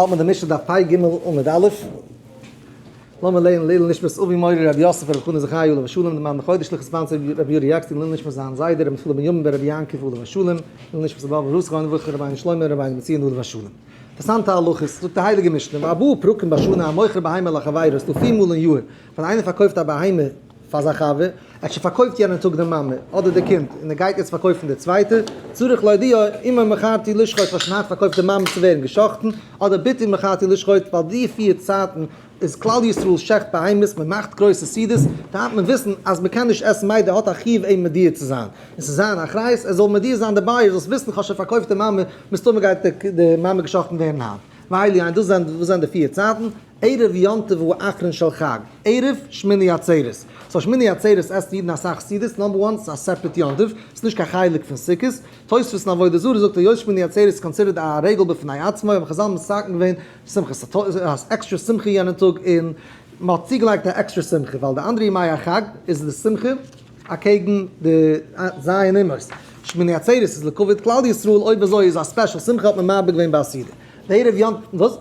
האלט מען די משנה דף פ ג עמוד א', לאמיר לערנען לעילוי נשמת אבי מורי רבי יוסף רבי חנא זכרי' עליו השלום די מאן דחודש לכ' sponsor רבי יורי עקשטיין לעילוי נשמת זיין זיידע רבי נפתלי בנימין בן רבי יעקב עליו השלום לעילוי נשמת רבי אברהם זכרונו לברכה רבינו שלמה רבינו בנציון עליו השלום. אינטערעסאנטע הלכות, זאגט די הייליגע משנה, בארבעה פרקים בשנה המוכר בהמה לחבירו, ס'דא פיר מאל אין יאר ווען איינער פארקויפט א בהמה פאר זיין חבר, ער האט שוין פארקויפט יענעם טאג די מאמע אדער די קינד און ער גייט יעצט פארקויפן די צווייטע, צריך להודיעו אמו מכרתי לשחוט ווייל שוין היינט פארקויפט די מאמע צו ווערן גע'שחט'ן, אדער בתי מכרתי לשחוט ווייל די פיר צייטן איז כלל ישראל שעכט בהמות, מען מאכט גרויסע סעודות, דארף מען וויסן אז מען קען נישט עסן מיידער האט א חיוב אים מודיע צו זיין, און ס'איז זיין אחריות ער זאל מודיע זיין די buyer זאלסט וויסן כ'האב שוין פארקויפט די מאמע, מסתמא גייט די מאמע גע'שחט'ן ווערן היינט. ואלו הן דאס זענען וואס זענען די פיר צייטן? ערב יום טוב האחרון של חג, ערב שמיני עצרת, so שמיני עצרת עסן אידן אסאך סעודות, number one ס'איז א separate יום טוב, ס'איז נישט קיין חלק פון סוכות, תוספות אין עבודה זרה זאגט היות שמיני עצרת איז considered א רגל בפני עצמו האבן חזל מתקן געווען שמחת התורה א עקסטרע שמחה יענע טאג און מ'האט צוגעלייגט א עקסטרע שמחה ווייל די אנדערע ימי החג איז די שמחה אקעגן די ז' אומות, שמיני עצרת איז לכבוד כלל ישראל אויב אזוי איז א special שמחה האט מען מרבה געווען ביי א סעודה. וערב יום טוב, וואס?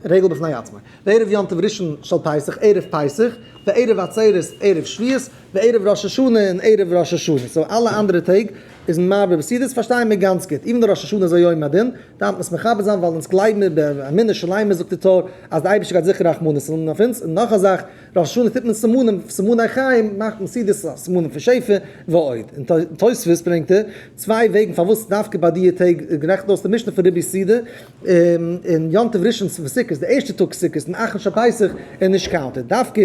רגל בפני עצמו. וערב יום טוב ראשון של פסח, ערב פסח, וערב עצרת, ערב שבועות, וערב ראש השנה און ערב ראש השנה. so אלע אנדערע טעג איז מרבה בסעודות, פארשטייען מיר גאנץ גוט. even די ראש השנה איז א יום הדין, דארף מען עס מכבד זיין ווייל אונז גלייבן מיר באמונה שלימה זאגט די תורה אז די אייבערשטער גייט זיכער רחמנות האבן אויף אונז. און נאך א זאך, ראש השנה טוט מען סימנים, סימני חיים, מאכט מען סעודות, סימנים פון שפע, ועוד. אין תוספות ברענגט ער צוויי וועגן פארוואס דווקא ביי די טעג רעכנט אויס די משנה פון ריבוי סעודה, און יום טוב ראשון פון סוכות, די ערשטע טאג סוכות און אחרון של פסח איז נישט counted. דווקא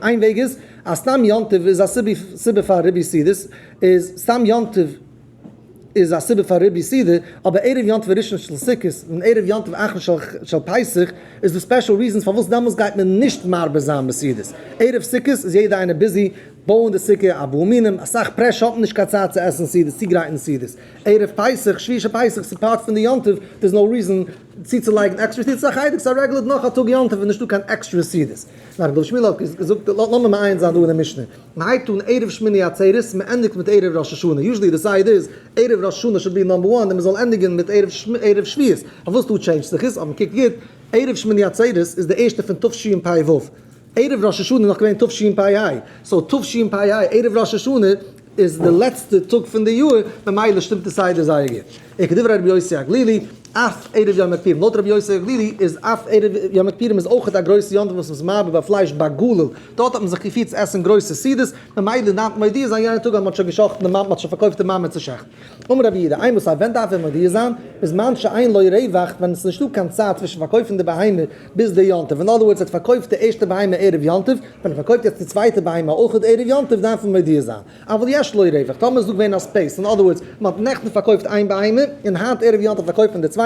איין וועג איז אז סתם יום טוב איז א סיבה פאר ריבוי סעודות, איז סתם יום טוב איז א סיבה פאר ריבוי סעודה, אבער ערב יום טוב ראשון של סוכות און ערב יום טוב אחרון של פסח איז דא special reasons פארוואס דעמאלס גייט מען נישט מרבה זיין בסעודות. ערב סוכות איז יעדער איינער busy בויען די סוכה, ארבעה מינים, אסאך pressure האט מען נישט קיין צייט צו עסן סעודות, צוגרייטן סעודות. ערב פסח, שביעי של פסח, ס'איז part פון די יום טוב, there איז no reason צוצולייגן עקסטרע סעודות, ס'איז א חלק, ס'איז א רעגולער נאך א טאג יום טוב איז נישטא קיין עקסטרע סעודות. נאר רבי שמואל האט געזאגט, לאמיר מעיין זיין דא אין די משנה, מען הייבט אן ערב שמיני עצרת, מען ענדיגט מיט ערב ראש השנה, usually די סדר איז ערב ראש השנה should be number one און מען זאל ענדיגן מיט ערב שבועות, פארוואס דא change ט זיך עס, אויב מען קוקט גוט, ערב שמיני עצרת איז די ערשטע פון תשפ ו, ערב ראש השנה איז נאך געווען תשפ ה, so תשפ ה ערב ראש השנה איז די לעצטע טאג פון די יאר, ממילא שטימט די סדר זייער גוט. וכדברי רבי יוסי הגלילי, אף ערב יום הכיפורים, לויט רבי יוסי הגלילי איז אף ערב יום הכיפורים איז אויכעט א גרויסע יום טוב וואס מ'איז מרבה ביי פלייש בגליל, דארט האט מען זיך געפירט צו עסן גרויסע סעודות, ממילא דארף מען מודיע זיין יענע טאג אז מ'האט שוין גע'שחט'ן די מאמע, מ'האט שוין פארקויפט די מאמע צו שעכטן. אמר רבי יהודה, אימתי ווען דארף ער מודיע זיין? בזמן שאין לו רווח, ווען עס איז נישטא קיין צייט צווישן פארקויפן די בהמה ביז די יום טוב, אין other words ער האט פארקויפט די ערשטע בהמה ערב יום טוב, ווען ער פארקויפט יעצט די צווייטע בהמה אויך ערב יום טוב דארף מען מודיע זיין, אבל יש לו רווח, טאמער איז דא געווען א space, אין other words מען האט נעכטן פארקויפט איין בהמה און היינט ערב יום טוב פארקויפט מען די צווייטע,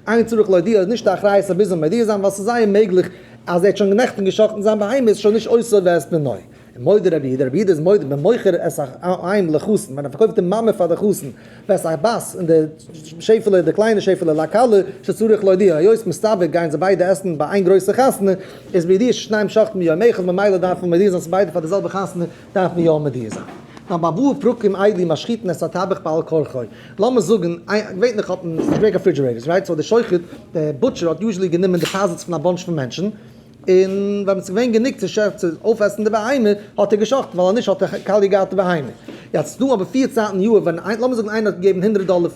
אין צריך להודיע איז נישט א אחריות ער מוז אים מודיע זיין ווייל ס'איז זייער מעגליך אז ער האט שוין נעכטן גע'שחט'ן זיין בהמה איז שוין נישט אותו ואת בנו. מודה רבי יהודה, רבי יהודה איז מודה במוכר את האם לחתן, ווען ער פארקויפט די מאמע פאר די חתן, ואת הבת, און די שעפעלע, די קליינע שעפעלע לכלה, שצריך להודיע, היות מסתבר גייען זיי ביידע עסן ביי איין גרויסע חתונה, איז בידיעה ששניהם שוחטין ביום אחד, ממילא דארף מען מודיע זיין צו ביידע פאר די זעלבע חתונה, דארף מען יא מודיע זיין. נאר בארבעה פרקים אלו משחיטין את הטבח בעל כרחו. לאמיר זאגן, געווענליך האט מען, ס'נישט געווען קיין refrigerators, right? so די שוחט, די butcher האט usually גענומען deposits פון א bunch פון מענטשן, און ווען עס איז געווען גענוג צו שעכטן צו אויפעסן די בהמה, האט ער געשאכטן, ווייל אז נישט האט ער קאליע געהאט די בהמה. יעצט ס'דא אבער פיר צייטן אין יאר ווען איין, לאמיר זאגן איינער האט געגעבן הונדרעט דאלער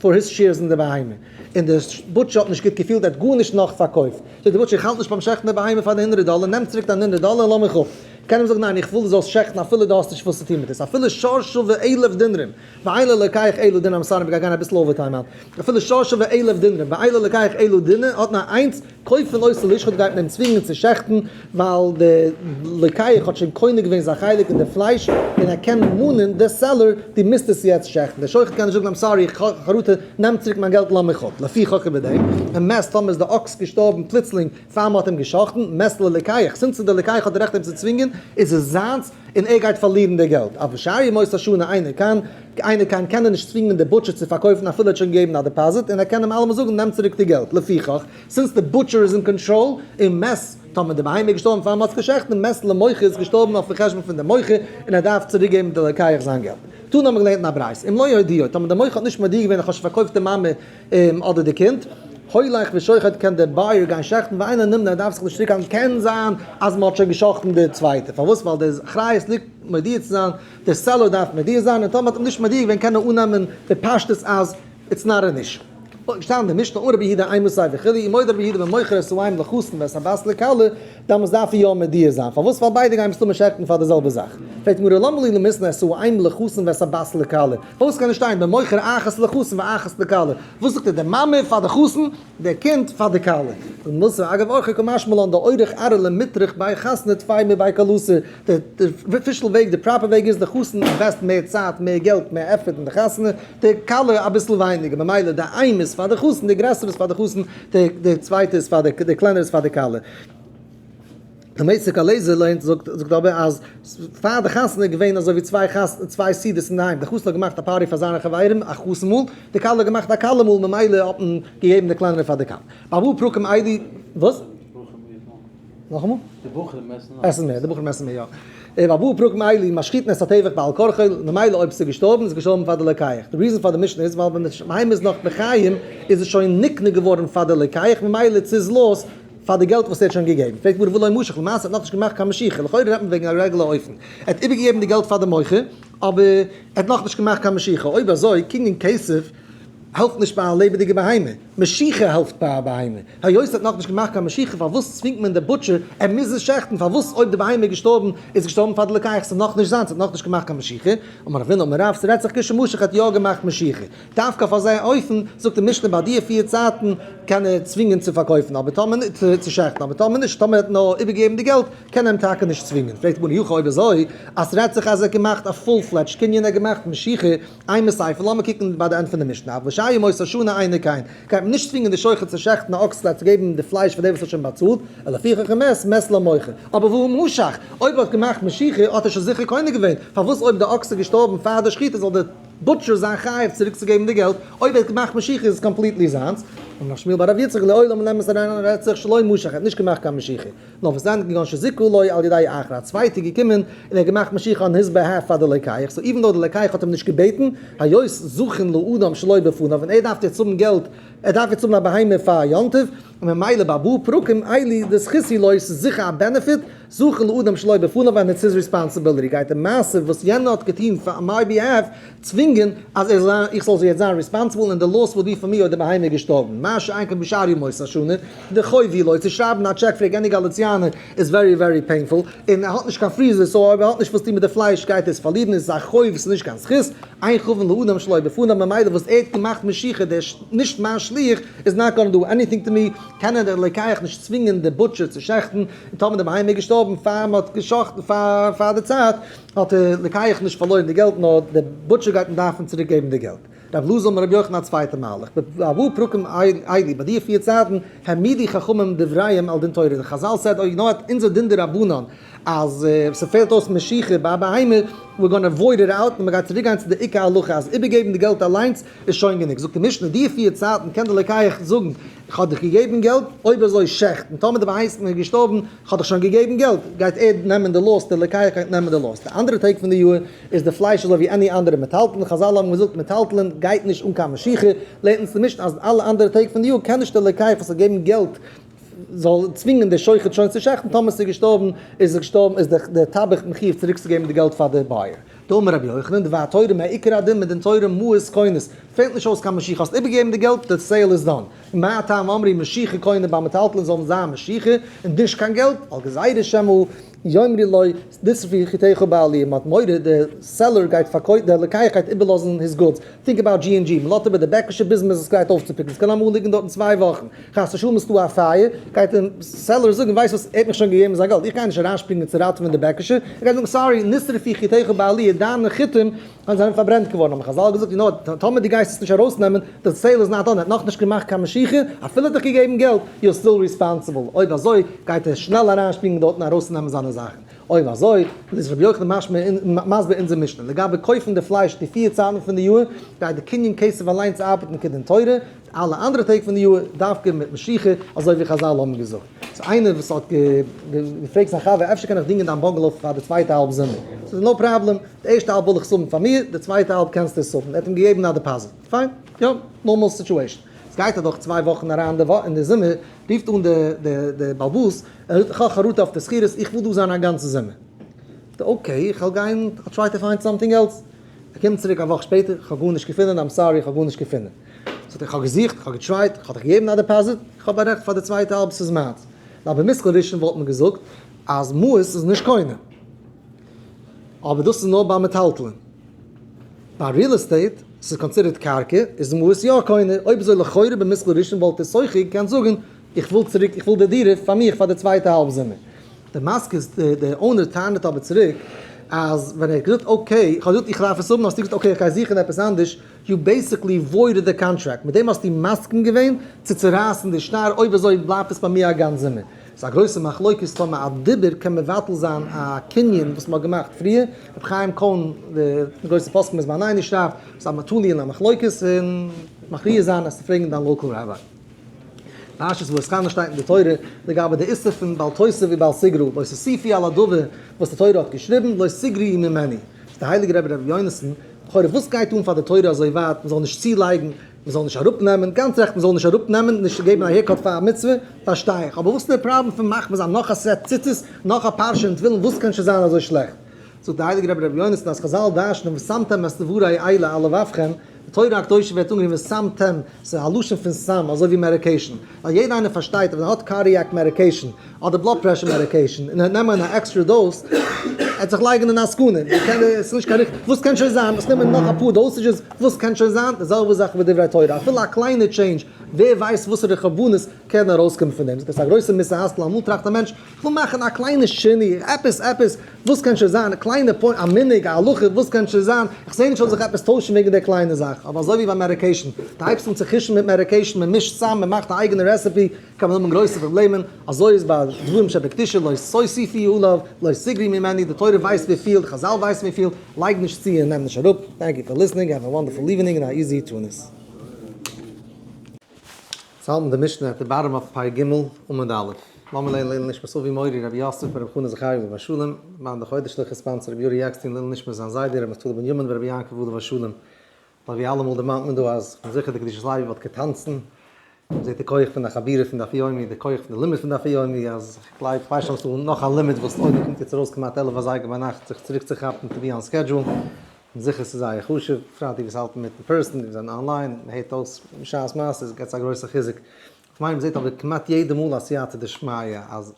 פאר his shares אין די בהמה, און די butcher האט נישט גוט געפילט, ער האט גארנישט נאך פארקויפט, זאגט די butcher איך האלט נישט ביים שעכטן די בהמה פאר די הונדרעט דאלער, נעם צוריק דיין הונדרעט דאלער און לאז מיך אפ. קען אים זאגן ניין איך וויל דו זאלסט שעכטן אפילו דו האסט נישט וואס צו טון מיט עס, אפילו שור שווה אלף דינרים, ואין ללוקח אלא דינר, I'm sorry מ'גייט גיין אביסל overtime היינט, אפילו שור שווה אלף דינרים, ואין ללוקח אלא דינר, האט נאר איינס, כופין אותו לשחוט גייט מען אים צווינגען צו שעכטן, ווייל די לוקח האט שוין קונה געווען זיין חלק אין די פלייש, און ער קען מאנען די seller דו מוזט עס יעצט שעכטן, דער שוחט קען נישט זאגן I'm sorry איך האב חרטה נעם צוריק מיין געלט לאז מיך אפ, לפיכך איבער דעם, ומת טאמער איז די אקס געשטארבן פלוצלינג פאר מען האט אים געשאכטן, מת ללוקח, since די לוקח האט די רעכט אים צו צווינגען, איז עס זיינס, און ער גייט פארלירן די געלט, אבל בשאר ימות השנה אינו כן, אינו כן קען ער נישט צווינגען די butcher צו פארקויפן אפילו ער האט שוין געגעבן א deposit, און ער קען אים אלעמאל זאגן נעם צוריק די געלט, לפיכך, since די butcher איז אין קאנטראל, און מת, טאמער די בהמה איז געשטארבן פאר מ'האט געשעכטן, מת למוכר איז געשטארבן אויפן חשבון פון די מוכר, און ער דארף צוריק געבן די לוקח זיין געלט. תנא האבן מיר געלערנט אין א ברייתא, אם לא הודיעו, טאמער די מוכר האט נישט מודיע געווען איך האב שוין פארקויפט די מאמע אדער די קינד, הולך ושוחט קען דער buyer גיין שעכטן ואינו נמנע ער דארף זיך נישט צוריקהאלטן קען זיין אז מען האט שוין געשאכטן די צווייטע פארוואס ווייל די אחריות ליגט מודיע צו זיין דער seller דארף מודיע זיין און טאמער האט מען נישט מודיע געווען קען ער אננעמען בפשטות אז it's not an issue. געשטאנען די משנה אמר רבי יהודה אימתי וכו' ומודה רבי יהודה במוכר את האם לחתן ואת הבת לכלה דאמאלס דארף ער יא מודיע זיין פארוואס ווייל ביידע גייען מסתמא שעכטן פאר די זעלבע זאך. פרעגט גמרא למה לי למיתנא את האם לחתן ואת הבת לכלה פארוואס קען נישט שטיין במוכר אחת לחתן ואחת לכלה וואס זאגט ער די מאמע פאר די חתן די קינד פאר די כלה. און מילתא אגב אורחא קא משמע לן דאורח ארעא למיטרח בי חתנא טפי מבי כלתא, די official וועג די proper וועג איז די חתן invest מער צייט מער געלט מער effort אין די חתונה, די כלה אביסל ווייניגער ממילא די אם איז פאר די חתן די גרעסערע איז פאר די חתן די צווייטע איז פאר די די קלענערע איז פאר די כלה. דמשק אליעזר לערנט זאגט זאגט אבער אז פאר די חתונה איז געווען אזוי ווי צוויי חתונה צוויי סעודות אינדערהיים די חתן האט געמאכט א party פאר זיינע חברים א חתן מאל די כלה האט געמאכט א כלה מאל ממילא האט מען געגעבן די קלענערע פאר די כלה. באבוב פרקים איידי וואס? נאכאמאל? די בחורים עסן נאך. עסן מער, די בחורים עסן מער יא. באבוב פרקים איידי משחיתין את הטבח בעל כרחו ממילא אויב ס'איז געשטארבן איז געשטארבן פאר די לוקח. די reason פאר די משנה איז ווייל ווען די בהמה איז נאך בחיים איז עס שוין נקנה געווארן פאר די לוקח ממילא ס'איז loss פאר די געלט וואס ער האט שוין געגעבן, פרעגט גמרא והא לא משך, למעשה האט נאכנישט געמאכט קיין משיכה, לכאורה רעדט מען וועגן א רעגולער אופן, ער האט איבערגעגעבן די געלט פאר די מוכר, אבער ער האט נאכנישט געמאכט קיין משיכה, אויב אזוי קנין כסף העלפט נישט ביי א לעבעדיגע בהמה, משיכה העלפט ביי א בהמה, היות ער האט נאכנישט געמאכט קיין משיכה פארוואס צווינגט מען די butcher ער מוז עס שעכטן, פארוואס אויב די בהמה איז געשטארבן איז געשטארבן פאר די לוקח, ס'איז נאכנישט זיינס, ער האט נאכנישט געמאכט קיין משיכה, אמר רב הונא אמר רב, ס'רעדט זיך כשמשך האט יא געמאכט משיכה. דווקא אויף אזא אופן, זאגט די משנה ביי די פיר צייטן קען ער צווינגען צו פארקויפן אבער טאמער נישט, צו שעכטן, אבער טאמער נישט, טאמער ער האט נאר איבערגעגעבן די געלט, קען ער אים טאקע נישט צווינגען. פרעגט די גמרא אי הכי אויב אזוי, אז ס'רעדט זיך אז ער האט געמאכט א full fledged קנין, ער האט געמאכט משיכה, אימא סיפא, לאמיר קוקן ביי די end פון די משנה, אבל בשאר ימות השנה אינו כן, גייט מען נישט צווינגען די שוחט צו שעכטן א אקס כדי צו געבן די פלייש פאר דעם וואס האט שוין באצאלט, אלא לפיכך אם מת, מת למוכר. אבער והא משך, אויב ער האט געמאכט משיכה האט ער שוין זיכער קונה געווען, פארוואס אויב די אקס איז געשטארבן פאר די שחיטה זאל די. butcher זיין חייב צוריקצוגעבן די געלט, אויב ער האט געמאכט משיכה איז עס completely זיינס, אמר ר' שמואל בר רב יצחק לעולם נעם עס אריין און רעדט זיך שלא משך ער האט נישט געמאכט קיין משיכה, נאר וואס דען כגון שזיכו לו על ידי אחר א צווייטער געקומען און ער האט געמאכט משיכה on his behalf פאר די לוקח, so even though די לוקח האט אים נישט געבעטן, היות זכין לאדם שלא בפניו און ער דארף יעצט האבן געלט, ער דארף יעצט האבן א בהמה פאר יום טוב, און ממילא בארבעה פרקים אלו דזכות הוא לו ס'איז זיכער א benefit, זכין לאדם שלא בפניו and it's his responsibility גייט די מעשה וואס יענער האט געטון פאר my behalf צווינגען אז ער זאל איך זאל יעצט זיין responsible און די loss will be for me אויב די בהמה איז געשטארבן מה שאין כן בשאר ימות השנה דחוב הוא לו צו שרייבן א טשעק פרעג any גאליציאנער איז very very painful און ער האט נישט קיין freezer so אויב ער האט נישט וואס טון מיט די פלייש גייט ער עס פארלירן איז עס א חוב ס'איז נישט קיין זכות אין חבין לאדם שלא בפניו ממילא וואס ער האט געמאכט משיכה דער נישט מיין שליח is not gonna do anything to me קען ער דער לוקח נישט צווינגען די butcher צו שעכטן, און טאמער די בהמה איז געשטארבן פאר מען האט געשאכטן פאר פאר די צייט, האט דער לוקח נישט פארלוירן די געלט נאר דער butcher גייט אים דארפן צוריק געבן די געלט. רב אלעזר אמר רבי יוחנן א צווייטע מהלך, בארבעה פרקים אלו, ביי די פיר צייטן, העמידו חכמים דבריהם על דין תורה, די חזל said oh you know what, אונזער דין דרבנן אז ס'פעלט אויס משיכה ביי א בהמה, we're gonna void it out, און מ'גייט צוריק גיין צו די עיקר הלכה אז איבערגעבן די געלט אליינס איז שוין גענוג. זאגט די משנה, די פיר צייטן קען די לוקח זאגן, איך האב דיך געגעבן געלט, אויב אזוי שעכט, און טאמער די בהמה איז געשטארבן, איך האב דיך שוין געגעבן געלט, גייט ער נעמען די loss, די לוקח גייט נעמען די loss. די אנדערע טעג פון די יאר איז די פלייש אזוי ווי any אנדערע מטלטלין, חזל האבן געזאגט מטלטלין גייט נישט אן קיין משיכה, לערנט אונז די משנה אז אלע אנדערע טעג פון די יאר קען נישט די לוקח וואס האט געגעבן געלט זאל צווינגען די שוחט שוין צו שעכטן, טאמער ס'איז געשטארבן איז עס געשטארבן איז די טבח מחויב צוריקצוגעבן די געלט פאר די buyer. דאמר רבי יוחנן, דבר תורה מעיקר הדין מדין תורה מעות קונות, פעלט נישט אויס קיין משיכה, האסט איבערגעגעבן די געלט, די sale איז done. מה טעם אמרו משיכה קונה ביי מטלטלין זאל זיין משיכה און נישט קיין געלט, ווייל גזירה שמא יאמרו לו נשרפו חיטיך בעלייה, מען האט מורא די seller גייט פארקויפן, די לוקח גייט איבערלאזן his goods, think about G&G, מען לאזט איבער די בעקעשע ביז מען איז עס גרייט אויפצופיקן, עס קען אמאל ליגן דארטן צוויי וואכן, חס ושלום איז דא א פייער, גייט די seller זאגן ווייסט וואס, ער האט מיך שוין געגעבן זיין געלט, איך גיי נישט אריינשפרינגען צו ראטעווען די בעקעשע, ער גייט זאגן sorry, נשרפו חיטיך בעלייה, דיינע חיטים זענען פארברענט געווארן, האבן חזל געזאגט, you know what, טאמער דו גייסט עס נישט ארויסנעמען, די sale איז not done, ער האט נאכנישט געמאכט קיין משיכה, אפילו האט דיך געגעבן געלט, you're still responsible, אויב אזוי גייט ער שנעל אריינשפרינגען דארטן ארויסצונעמען זיינע זאכן. אויב אזוי, איז רבי יוחנן משמע מסביר אונזער משנה, לגבי קויפן די פלייש די פיר צייטן פון די יאר, גייט די קנין כסף אליינס ארבעטן כדין תורה, אלע אנדערע טעג פון די יאר דווקא מיט משיכה, אזוי ווי חזל האבן געזאגט. ס'איז איינער וואס האט געפרעגט זיין חבר, אפשר קען איך דינגען דיין bungalow פאר די צווייטע האלב זומער? זאגט ער, no problem, די ערשטע האלב וויל איך עס האבן פאר מיר, די צווייטע האלב קענסטו עס האבן. ער האט אים געגעבן א deposit. פיין, יא, normal situation. עס גייט אדורך 2 וואכן אריין אין די זומער, רופט אן די בעל הבית, ער זאגט, איך האב חרטה אויף די שכירות, איך וויל דא זיין א גאנצע זומער. Okay, איך וועל גיין, I'll try to find something else. ער קומט צוריק א וואך שפעטער, איך האב גארנישט געפונען, I'm sorry, איך האב גארנישט געפונען. זאגט ער, איך האב געזוכט, איך האב גע try ט, איך האב דיך געגעבן א deposit, איך האב א רעכט פאר די צווייטע האלב, ס'איז מיינס. אבער מושכל ראשון וואלט מען געזאגט אז מעות איז נישט קונה. אבער דאס איז נאר ביי מטלטלין. ביי real estate, ס'איז considered קרקע, איז מעות יא קונה. אויב אזוי לכאורה במושכל ראשון וואלט דער שוכר געקענט זאגן, איך וויל צוריק, איך וויל די דירה פאר מיך פאר די צווייטע האלב זומער. די משכיר, די owner טענה'ט אבער צוריק, אז ווען ער האט געזאגט okay, איך האב געזאגט איך דארף עס האבן, האסטו געזאגט okay, איך גיי זוכן עפעס אנדערש, you basically voided the contract, מיט דעם האסטו מסכים געווען צו צורייסן די שטר, אויב אזוי בלייבט עס ביי מיר א גאנץ זומער. ס'איז א גרויסע מחלוקת טאמער א דיבור קען מבטל זיין א קנין וואס מ'האט געמאכט פריער. רבי חיים קאהן, די גרויסע פוסקים איז ביי ניין שרייבט, ס'איז א מתולי און א מחלוקת, און מכריע זיין אז צו פרעגן דיין local rabbi. פרשת ואתחנן שטייט אין די תורה לגבי די איסור פון בל תוסיף ובל תגרע, לא תוסיפו על הדבר וואס די תורה האט געשריבן, לא תגרעו ממנו. איז די הייליגע רבי רבי יונתן, לכאורה וואס גייט אן פאר די תורה אזוי ווייט, מ'זאל נישט צולייגן, מ'זאל נישט אראפנעמען, גאנץ רעכט מ'זאל נישט אראפנעמען, נישט געבן א haircut פאר א מצוה, פארשטיי איך, אבער וואס איז דער פראבלעם פון מחמיר זיין נאך א סעט ציצית, נאך א פרשה אין תפילין, וואס קען שוין זיין אזוי שלעכט? זאגט די הייליגע רבי רבי יונתן אז חזל דרש'נען ושמתם את דברי אלה על לבבכם, די תורה הקדושה ווערט אנגערופן ושמתם, ס'איז א לשון פון סם, אזוי ווי medication, ווייל יעדער איינער פארשטייט אז ווען ער האט cardiac medication, אדער blood pressure medication, און ער וועט נעמען א extra dose, ער וועט זיך לייגן אין א סכנה, ס'איז נישט קיין ריכטיג, וואס קען שוין זיין, וואס נעמען נאך אפאר dosages, וואס קען שוין זיין, די זעלבע זאך מיט דברי תורה, אפילו א קליינע change, ווער ווייסט וואסערע חורבנות קענען ארויסקומען פון דעם, ס'איז א גרויסע מוסר השכל, אמאל טראכט א מענטש, כ'וויל מאכן א קליינע שינוי, עפעס, עפעס, וואס קען שוין זיין, א קליינע point, א מנהג, א הלכה, וואס קען שוין זיין, איך זע נישט זאל זיך עפעס טוישן וועגן די קליינע זאך, אבער אזוי ווי ביי medication, דו הייבסט אן צו חוש'ן מיט medication, מען מישט צאם, מען מאכט א אייגענע recipe, קען מען האבן גרויסע פראבלעמען, אזוי איז ביי דברים שבקדושה, לא תוסיפו עליו, לא תגרעו ממנו, די תורה ווייסט וויפיל, די חזל ווייסן וויפיל, לייג נישט צו און נעם נישט אראפ, thank you for listening, have a wonderful evening און א easy תענית. צו האלטן די משנה at the bottom of פרק ג' עמוד א'. לאמיר לערנען לעילוי נשמת אבי מורי רבי יוסף ברב חנא זכריה עליו השלום, למען די חודש'ליכע sponsor רבי יורי עקשטיין לעילוי נשמת זיין זיידע רבי נפתלי בנימין ורבי יעקב עליו השלום. ווייל ווי אלעמאל דערמאנט מען דא אז כ'בין זיכער די קדושת לוי וואלט געטאנצן, מען זעט די כח פון די חבירה פון דף יומי, די כח פון די לימוד פון דף יומי, אז כ'גלייב כ'ווייס נישט אויב ס'דא נאך א לימוד וואס אויב מ'קומט יעצט ארויס כמעט 11 אזייגער ביינאכט זיך צוריקצוכאפן to be on schedule. כ'בין זיכער ס'איז זייער חשוב, בפרט די וואס האלטן מיט אין person, די וואס זענען online, מען הערט אויס בשעת מעשה, עס געבט א גרויסע חיזוק. כ'מיין מ'זעט אבער כמעט יעדע מאל א סייעתא דשמיא אז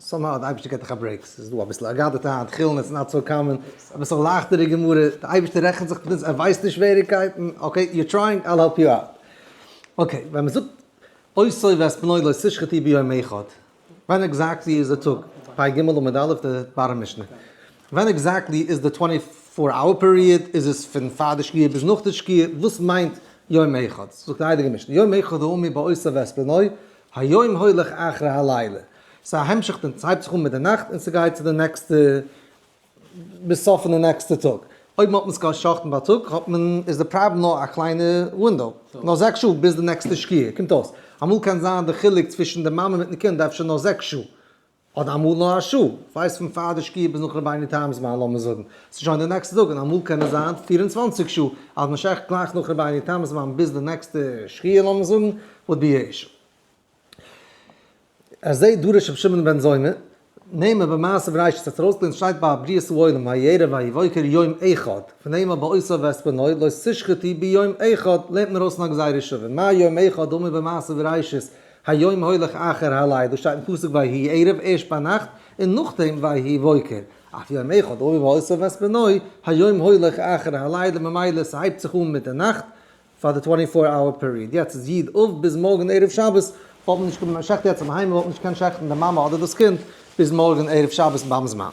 somehow די אייבערשטער געבט דיך א break, ס'איז דא אביסל אגדתא היינט, חולין it's not so common, אביסל לייכטערע גמרא, די אייבערשטער רעכנט זיך מיט אונז, ער ווייסט די שוועריגקייטן, okay, you're trying, I'll help you out. Okay, ווען מ'זאגט אותו ואת בנו לא תשחטו ביום אחד, ווען exactly איז די טאג? פרק ג' עמוד א' די bottom משנה. ווען exactly איז די 24 hour period? איז עס פון פאר די שקיעה ביז נאך די שקיעה? וואס מיינט יום אחד? זאגט די הייליגע משנה, יום אחד האמור באותו ואת בנו, היום הולך אחרי הלילה. ס'איז א המשך, ס'הייבט זיך אן מיט די נאכט און ס'גייט צו די נעקסטע, ביז סוף פון די נעקסטע טאג. אויב מ'האט עס גע'שחט'ן בייטאג האט מען, איז די פראבלעם נאר א קליינע window, נאר 6 שעה ביז די נעקסטע שקיעה, קומט אויס אמאל קען זיין די חילוק צווישן די מאמע מיטן קינד אפשר נאר 6 שעה, אדער אמאל נאר א שעה, כ'ווייס פון פאר די שקיעה ביז נאך רבינו תם זמן לאמיר זאגן, ס'איז שוין די נעקסטע טאג, און אמאל קען עס זיין 24 שעה, אז מ'שחט גלייך נאך רבינו תם זמן ביז די נעקסטע שקיעה לאמיר זאגן, would be a issue. ער זעהט דרש רבי שמעון בן זומא, נאמר במעשה בראשית האט ארויסגעלערנט שטייט ביי בריאת העולם ויהי ערב ויהי בוקר יום אחד, ונאמר באותו ואת בנו לא תשחטו ביום אחד, לערנט מען ארויס נאר גזירה שווה, מה יום אחד האמור במעשה בראשית היום הולך אחר הלילה, דאס שטייט אין פסוק ויהי ערב ערשט ביינאכט און נאכדעם ויהי בוקר, אף יום אחד האמור באותו ואת בנו היום הולך אחר הלילה, ממילא ס'הייבט זיך אן מיט די נאכט פאר די 24 hour period, יעצט איז י' אב ביז מארגן ערב שבת, וואלט מען נישט געקענט שעכטן יעצט אינדערהיים, וואלט מען נישט געקענט שעכטן די מאמע אדער דאס קינד ביז מארגן ערב שבת ביים זמן.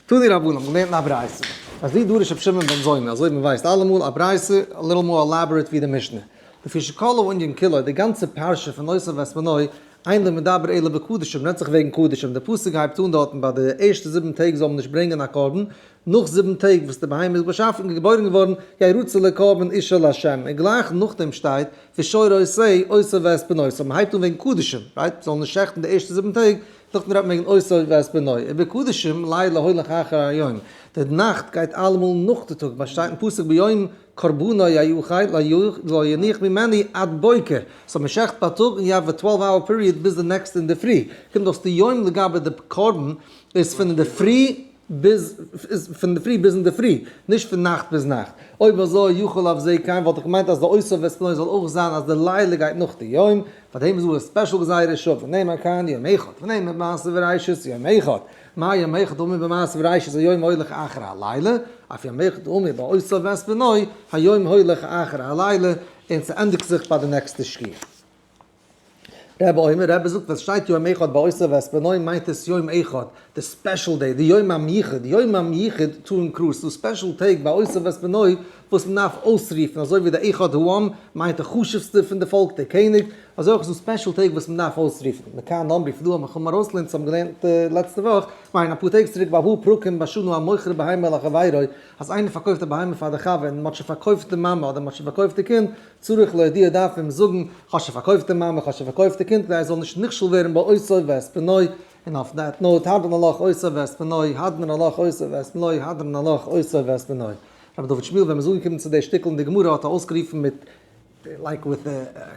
תנו רבנן, האבן געלערנט אין א ברייתא, אז לי דרש רבי שמעון בן זומא, אזוי ווי מען ווייסט אלעמאל, א ברייתא, a little more elaborate ווי די משנה. לפי שכל הענין כולו, די גאנצע פרשה פון אותו ואת בנו, אין לו מדבר אלא בקדשים, רעדט זיך וועגן קדשים, די פסוק הייבט אן דארטן ביי די ערשטע 7 טעג זאל מען נישט ברענגען א קרבן, נאך זיבן טעג וואס די בהמה איז באשאפן געבוירן געווארן, ירצה לקרבן אשה לה', און גלייך נאכדעם שטייט ושור או שה אותו ואת בנו, so מ'הייבט אן וועגן קדשים, right? מ'זאל נישט שעכטן די ערשטע זיבן טעג, נאכדעם רעדט מען וועגן אותו ואת בנו, ובקדשים לילה הולך אחר היום, די נאכט גייט אלעמאל נאך די טאג, ווייל שטייט אין פסוק ביום קרבנו יאכל לא ינוח ממנו עד בוקר, so מ'שעכט בייטאג און you have a 12 hour period ביז די נעקסטע אינדערפרי, קומט אויס די יום לגבי די קרבן איז פון אינדערפרי ביז איז פון אינדערפרי ביז אינדערפרי, נישט פון נאכט ביז נאכט. אויב אזוי יכול אף זה כן וואלט איך געמיינט אז די אותו ואת בנו זאל אויך זיין אז די לילה גייט נאך די יום, פאר דעם איז דא א special גזירה שווה ונאמר כאן יום אחד ונאמר במעשה בראשית יום אחד, מה יום אחד האמור במעשה בראשית היום הולך אחר הלילה, אף יום אחד האמור באותו ואת בנו היום הולך אחר הלילה, און ס'ענדיגט זיך ביי די נעקסטע שקיעה. רבי אומר, רבי זאגט ווען ס'שטייט יום אחד באותו ואת בנו מיינט עס יום אחד, די special day, די יום המיוחד, יום המיוחד טוען קראס, ס'דא special טעג באותו ואת בנו וואס מ'דארף אויסרופן, אזוי ווי די אחד העם מיינט די חשוב'סטע פון די פאלק, די קעניג, אזוי אויך איז דא special טעג וואס מ'דארף אויסרופן. מכאן אמרו, פון דא האבן חכמים ארויסגעלערנט, וואס האבן געלערנט לעצטע וואך, כ'מיין אפאר טעג צוריק בארבעה פרקים בשנה המוכר בהמה לחבירו, אז איינער פארקויפט א בהמה פאר די חבר און מ'האט שוין פארקויפט די מאמע אדער מ'האט שוין פארקויפט די קינד, צריך להודיע דארף אים זאגן, כ'האב שוין פארקויפט די מאמע, כ'האב שוין פארקויפט די קינד, כדי ער זאל נישט נכשל ווערן באותו ואת בנו, און אויף that note, הדרן עלך אותו ואת בנו, הדרן עלך אותו ואת בנו, הדרן עלך אותו ואת בנו. רבי דוד שמואל ווען מ'איז אנגעקומען צו די שטיקל אין די גמרא האט ער אויסגערופן מיט like with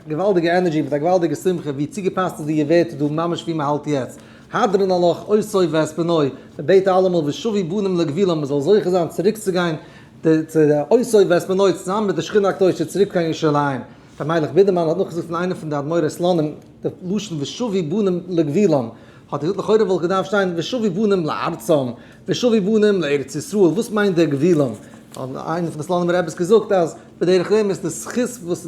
געוואלדיגע energy, מיט א געוואלדיגע שמחה, ווי צוגעפאסט איז די ווערטער דא ממש ווי מ'האלט יעצט. הדרן עלך אותו ואת בנו, מ'בעט אלעמאל ושבו בנים לגבולם מ'זאל זוכה זיין צוריקצוגיין די צו די אותו ואת בנו צוזאמען מיט די שכינה הקדושה צוריק קיין ירושלים. ר' מיילעך בידערמאן האט נאכגעזאגט פון איינע פון די אדמורי סלאנים די לשון ושבו בנים לגבולם, האט ער געזאגט לכאורה וואלט געדארפט שטיין ושבו בנים לארצם, ושבו בנים לארץ ישראל, וואס מיינט דער גבולם? האט איינער פון די סלאנימער רביס געזאגט אז בדרך רמז די זכות וואס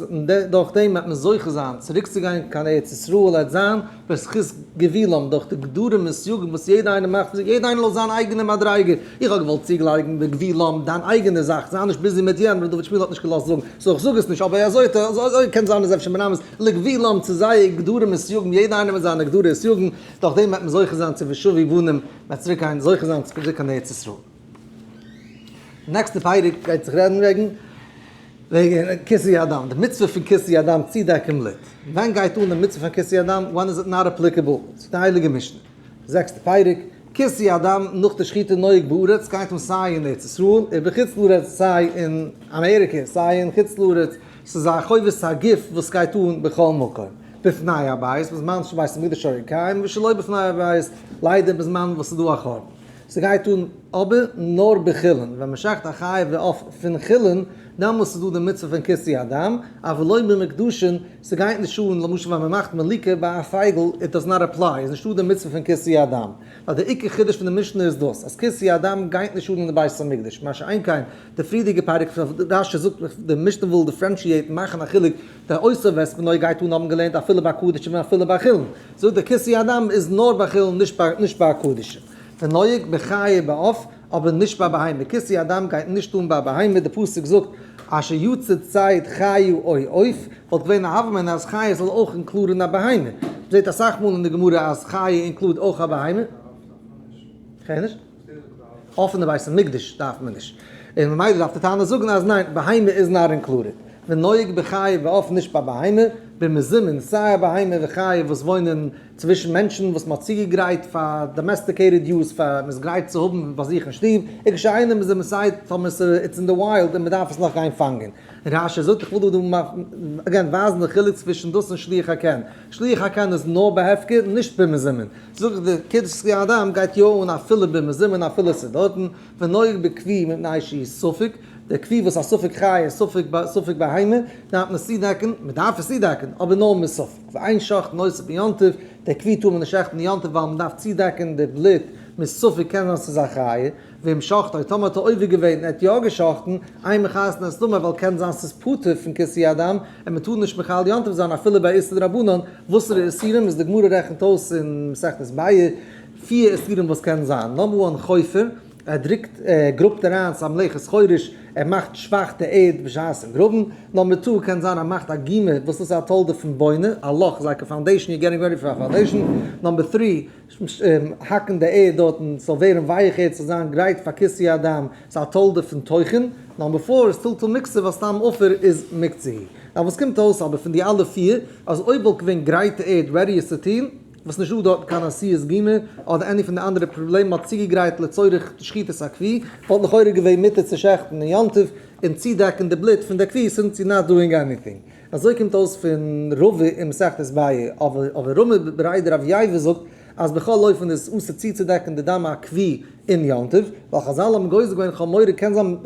דורך דעם וועט מען זוכה זיין צוריק צו גיין קיין ארץ ישראל וועט זיין בזכות גבולם דורך די גדרים און סייגים וואס יעדע איינער מאכט פאר זיך, יעדע איינער לויט זיין אייגענע מדריגה, איך האב געוואלט צוגלייגן בגבולם דיין אייגענע זאך, זיי נישט busy מיט יענעם, ר' דוד שמואל האט נישט געלאזט זאגן, so איך זאג עס נישט, אבער אזוי אזוי קען זיין איז אפשר מרמז לגבולם צו זייער גדרים און סייגים, יעדע איינער מיט זיינע גדרי און סייגים, דורך דעם וועט מען זוכה זיין צו ושבו בנים, מ'וועט צוריק גיין זוכה זיין צוריק קיין ארץ ישראל. נעקסטע פרק גייט זיך רעדן וועגן וועגן כיסוי הדם, די מצוה פון כיסוי הדם צודעקן בלוט. ווען גייט אן די מצוה פון כיסוי הדם? When is it not applicable? צו די הייליגע משנה. זעקסטע פרק, כיסוי הדם נאך די שחיטה נוהג בארץ גייט אן סיי אין ארץ ישראל און בחוץ לארץ סיי אין אמעריקע סיי אין חוץ לארץ, ס'איז א חובת הגוף וואס גייט אן בכל מקום. בפני הבית בזמן שבית המקדש היה קיים ושלא בפני הבית, ליידער בזמן וואס ס'איז דא א חורבן. ס'גייט אן אבער נאר בחולין, ווען מ'שחט א חיה ועוף פון חולין, דאמאלס איז דא די מצוה פון כיסוי הדם, אבל לא במוקדשין, ס'גייט נישט אן, למשל ווען מ'מאכט מליקה ביי א פייגל, it does not apply, איז נישטא די מצוה פון כיסוי הדם. ווייל די עיקר חידוש פון די משנה איז דאס, אז כיסוי הדם גייט נישט אן אין די בית המקדש, מה שאין כן די פריערדיגע פרק פון רש"י זאגט, די משנה וויל differentiate ן, מאכן א חילוק, די אותו ואת בנו גייט אן האבן געלערנט אפילו ביי קדשים און אפילו ביי חולין, זאגט די כיסוי הדם איז נאר ביי חולין נישט ביי קדשים. ונוהג בחיה בעוף, אבער נישט ביי בהמה, כיסוי הדם גייט נישט אן ביי בהמה, די פסוק זאגט אשר יצא ציד חיה או עוף, וואלט געווען א הוה אמינא אז חיה זאל אויך include ן א בהמה, מ'זעט אסאך מאל אין די גמרא אז חיה include אויך א בהמה. כ'הער נישט. עוף אין די בית המקדש דארף מען נישט. און ממילא דארף די תנא זאגן אז ניין, בהמה איז not included. ונוהג בחיה בעוף נישט ביי בהמה, במזומן, סיי א בהמה וחיה וואס וואוינען צווישן מענטשן וואס מ'האט צוגעגרייט פאר domesticated use פאר מ'איז גרייט צו האבן ביי זיך אין שטוב, וכשאינן מזומן סיי טאמער ס'איז אין די wild און מ'דארף עס נאך גיין פאנגען. רש"י זאגט איך וויל דא again ווייזן די חילוק צווישן דאס און שילוח הקן. שילוח הקן איז נאר בהפקר נישט במזומן. זאג איך די כיסוי הדם גייט יא אן אפילו במזומן אפילו ס'איז דארטן, ונוהג בכוי מפני שהוא ספק, די כוי וואס א ספק חיה ספק ספק בהמה דארף מען צודעקן, מען דארף עס צודעקן אבער נאר מספק, ואין שוחטין אותו ביום טוב, די כוי טאר מען נישט שעכטן יום טוב ווייל מען דארף צודעקן די בלוט מספק קען זיין ס'איז א חיה, ואם שחטו טאמער האט ער עובר געווען און ער האט יא געשחטן, אין מכסין את דמו ווייל קען זיין ס'איז פטור פון כיסוי הדם און מען טאר נישט מחלל יום טוב זיין אפילו ביי איסור דרבנן, וואסערע איסורים איז די גמרא רעכנט אויס אין מסכת ביעא פיר איסורים וואס קען זיין, number one חופר. ער דרוקט, ער גראבט אריין צו א מלאכת חורש, ער מאכט שוואך די ערד בשעת'ן גראבן. number two קען זיין ער מאכט א גומא, וואס איז א תולדה פון בונה, א לאך איז like א foundation, you're getting ready for א foundation. number three, האקן די ערד דארטן, ס'זאל ווערן ווייך ערד, ס'זאל זיין גרייט פאר כיסוי הדם, ס'איז א תולדה פון טוחן. number four איז טלטול מוקצה, ווייל סתם עפר איז מוקצה היא. נאר וואס קומט אויס אבער פון די אלע פיר, אז אויב וואלט געווען גרייטע ערד ready עס צו טון, וואס נישט דא דארטן קיין עשיית גומא אדער any פון די אנדערע פראבלעמען מ'האט צוגעגרייט לצורך שחיטת הכוי, וואלט לכאורה געווען מותר צו שעכטן אין יום טוב און צודעקן די בלוט פון די כוי since you're not doing anything. אזוי קומט אויס פון רבא אין מסכת ביעא, אבער רמי בריה דרב ייבא זאגט אז בכל אופן איז עס אסור צוצודעקן די דם הכוי אין יום טוב, ווייל חזל האבן גוזר געווען כ'האב מורא קען זיין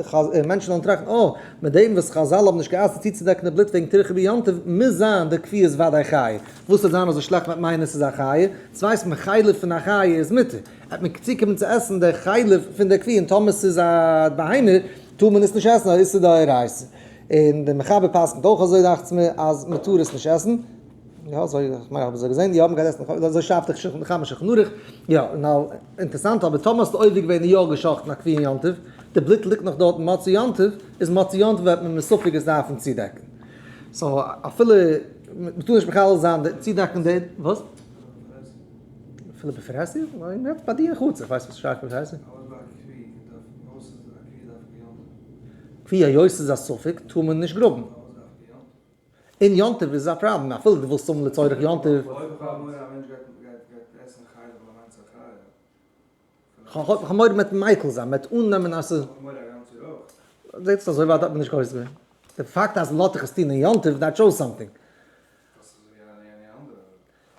מענטשן וועלן טראכטן אה, מיט דעם וואס חזל האבן נישט גע'אסר'ט צוצודעקן די בלוט וועגן טירחא ביום טוב מוז זיין די כוי איז וודאי חיה, וואס וועט זיין אזוי שלעכט מיט מיינען ס'איז א חיה? צווייס מען חלב פון א חיה איז מותר, וועט מען צוקומען צו עסן די חלב פון די כוי און טאמער ס'איז א בהמה טאר מען עס נישט עסן א איסור דאורייתא, און די מחבר פסק'נט אויך אזוי דאכטס מיר אז מען טאר עס נישט עסן, יא אזוי איך מיין איך האב אזוי געזען, יא מען גייט עסן אזוי שרייבט דאך שולחן מחבר שולחן ערוך, יא נאר אינטערסאנט אבער טאמער האסטו עובר געווען און יא גע'שחט'ן א כוי אין יום טוב, די בלוט ליגט נאך דארט מוצאי יום טוב, איז מוצאי יום טוב וועט מען מספק עס דארפן צודעקן. so אפילו מ'טאר נישט מחלל זיין די צודעקן די וואס? אפילו בפרהסיא? ניין, רעדט ביי דיר אין חוץ, איך ווייס וואס שייך בפרהסיא. כוי היות ס'איז א ספק טאר מען נישט גראבן. אין יום טוב איז עס א פראבלעם אפילו דו ווילסט האבן לצורך יום טוב. כ'האב מורא מ'וועט מיקל זיין, מ'וועט אננעמען אז ס'איז. זעהט אויס אזוי ווייט האט מען נישט גוזר געווען. די פאקט אז מ'לאזט דיך עס טון אין יום טוב that shows something.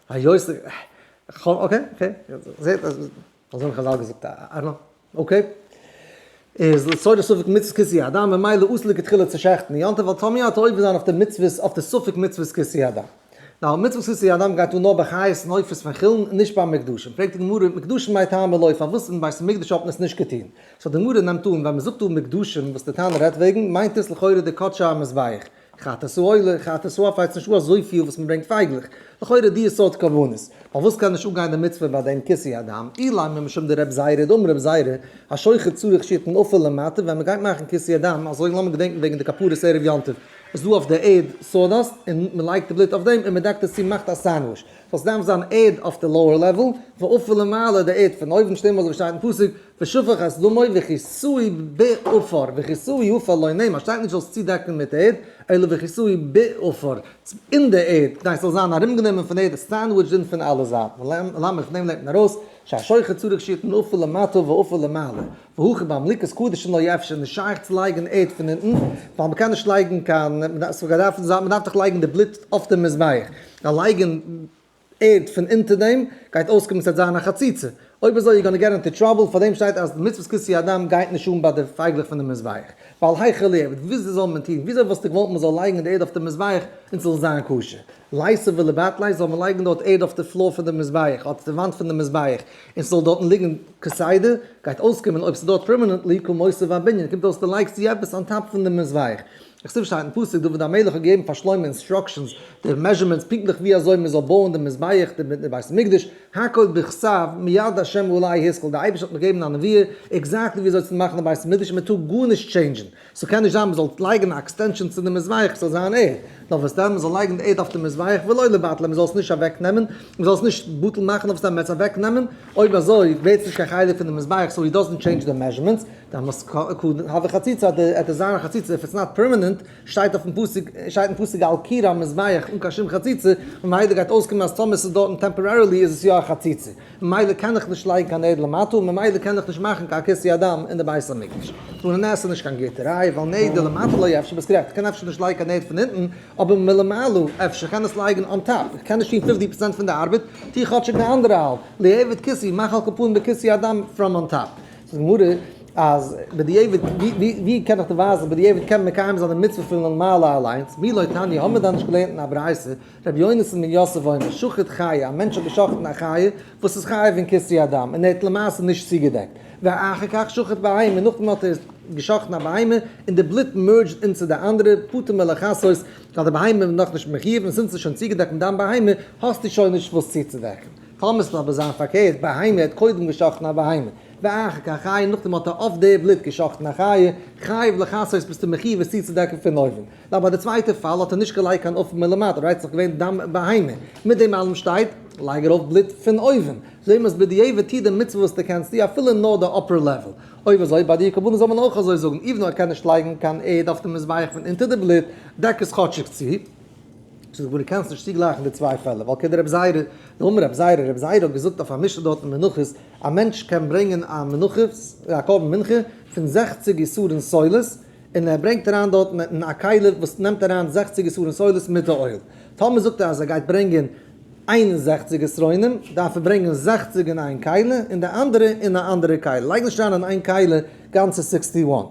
היות okay okay זעהט אזוי האבן חזל געזאגט I don't know okay. איז לצורך ספק מצוות כיסוי הדם ממילא אסור לכתחילה צו שעכטן אין יום טוב ווייל טאמער האט עובר זיין אויף די מצוות אויף די ספק מצוות כיסוי הדם. נאר מצוות כיסוי הדם גייט אן נאר ביי חיות און עופות פון חולין און נישט ביי מוקדשים. פרעגט די גמרא מוקדשים מאי טעמא לא פארוואס אין בית המקדש האט מען עס נישט געטון? so די גמרא נעמט אן ווען מען זאגט דא מוקדשים וואס די תנא רעדט וועגן מיינט עס לכאורה די קדשי המזבח, חטאת העולה, חטאת העוף הייסט נישטא אזויפיל וואס מען ברענגט פייגלעך, לכאורה די סארט קרבנות. פארוואס קען נישט אנגיין די מצוה ביי דעם כיסוי הדם? אילימא משום דרב זירא דאמר רב זירא, השוחט צריך שיתן עפר למטה, ווען מען גייט מאכן כיסוי הדם, אזוי לאמיר געדענקן וועגן די כפרות ערב יום טוב, איז דא אויף די ערד sawdust און מען לייגט די בלוט אויף דעם און מען דעקט עס צו מאכט א sandwich, so עס דארף זיין ערד אויף די lower level, ועפר למעלה די ערד פון אויבן, שטעל מיר אזוי ווי שטייט אין פסוק, ושפך את דמו וכיסוי בעפר, וכיסוי עפר לא נאמר, שטייט נישט זאלסט צודעקן מיט ערד, אלא וכיסוי בעפר, אין די ערד, כדי ס'זאל זיין ארומגענומען פון ערד, sandwiched אין פון אלע זייטן, למה פון דעם לערנט מען ארויס, שהשוחט צריך שיתן עפר למטה ועפר למעלה, והכא בהמלקת קדשים לא אפשר, נישט שייך צו לייגן ערד פון אונטן, ווייל מ'קען נישט לייגן קיין, מ'דארף דאך לייגן די בלוט אויף די מזבח, לייגן ערד פון אונטער דעם גייט אויסקומען ס'וועט זיין א חציצה, אויב אזוי you're gonna get into trouble, פארדעם שטייט אז מצוות כיסוי הדם גייט נישט אן ביי די פייגלעך פון די מזבח, ווייל היכי ליעבד, וויאזוי זאל מען טון, וויאזוי וואלסטו געוואלט מען זאל לייגן די ערד אויף די מזבח און ס'זאל זיין כשר? ליתיב וליבטליה זאל מען לייגן דארט ערד אויף די floor פון די מזבח אדער די וואנט פון די מזבח און ס'זאל דארטן ליגן כסדר, גייט אויסקומען אויב ס'איז דארט permanently כמוסיף הבנין, קומט אויס דו לייגסט צו עפעס on top פון די מזבח. איך זעה שטייט אין פסוק דוד המלך האט געגעבן פאר שלמה instructions די measurements פונקטליך ווי אזוי מען זאל בויען די מזבח די בית המקדש, הכל בכתב מיד השם עלי השכיל די אייבערשטער האט מיר געגעבן א נבואה exactly ווי אזוי צו מאכן די בית המקדש און מען טאר גארנישט change ן, so קען נישט זיין מען זאל לייגן א extension צו די מזבח ס'זאל זיין ערד, נאר וואס דען מען זאל לייגן די ערד אויף די מזבח ולא לבטלה מען זאל עס נישט אוועק נעמען, מען זאל עס נישט בטל מאכן אויף סתם מען וועט עס אוועק נעמען, אויב אזוי ווערט עס נישט קיין חלק פון די מזבח so he doesn't change די measurements, דאמאלס הוי חציצה עט עס זיין א חציצה if it's not permanent, שטייט אויפן פסוק, שטייט אין פסוק על קיר המזבח אן קיין שום חציצה, ממילא גייט אויסקומען אז טאמער ס'איז דארטן temporarily איז עס יא א חציצה, ממילא קען איך נישט לייגן קיין ערד למטה, ממילא קען איך נישט מאכן קיין כיסוי הדם אין די בית המקדש. נו נו עס איז נישט קיין גוטע ראיה ווייל נדר למטה לא אפשר, ביסט גערעכט איך קען אפשר נישט לייגן קיין ערד פון אונטן, אבער מלמעלה אפשר, איך קען עס לייגן on top, איך קען נישט טון 50 פראצענט פון די ארבעט, טו כאטשיג די אנדערע האלב, ליעבד כיסוי, מאך על כל פנים די כיסוי הדם from on top. זאגט די גמרא אז בדיעבד, ווי קען איך דיר ווייזן בדיעבד קען מען מקיים זיין די מצוה פון למעלה אליינס, מי לא תניא, האבן מיר דאן נישט געלערנט אין א ברייתא, רבי יונתן בן יוסף אומר, שחט חיה, א מענטש האט געשחט'ן א חיה וואס איז חייב אין כיסוי הדם, און ער האט למעשה נישט צוגעדעקט, ואחר כך שחט בהמה, נאכדעם האט ער געשחט'ן א בהמה, און די בלוט merge ט into די אנדערע, פטור מלכסות, ווייל די בהמה איז נאכנישט מחיוב, און since ס'איז שוין צוגעדעקט מיט דם בהמה, האסטו שוין נישט וואס צוצודעקן. טאמער ס'זאל אבער זיין פארקערט, בהמה האט קודם געשאכטן א בהמה, ואחר כך חיה, נאכדעם האט ער אויף די בלוט געשאכטן א חיה, חייב לכסות ביסטו מחיוב עס צוצודעקן פון אויבן. נאר ביי די צווייטע פאל האט ער נישט געלייגט קיין עפר מלמטה, right, ס'איז געווען דם בהמה, מיט דעם אלעם שטייט, לייג ארויף בלוט פון אויבן, זעהן מיר אז בדיעבד טוה די מצוה וואס דו קענסט טוה אפילו נאר די upper level. אויב אזוי ביי די קרבנות זאל מען אויך אזוי זאגן, even ער קען נישט לייגן קיין ערד אויף די מזבח פון אונטער די בלוט, דעק עס כאטשיג צו. זאגט די גמרא קענסט נישט צוגלייכן די צוויי פעלער, ווייל כדרב זירא, דאמר רב זירא, רב זירא האט געזאגט אויף א משנה דארט אין מנחות, א מענטש קען ברענגען א מנחה, א קרבן מנחה, פון זעכציג עשרון סולת, און ער ברענגט אריין דארט אין א כלי וואס נעמט אריין זעכציג עשרון סולת מיט די oil. טאמער זאגט ער אז ער גייט ברענגען 61 עשרונים, דארף ער ברענגען 60 אין איין כלי, און די אנדערע אין א אנדערע כלי. לייג נישט אריין אין איין כלי גאנצע 61.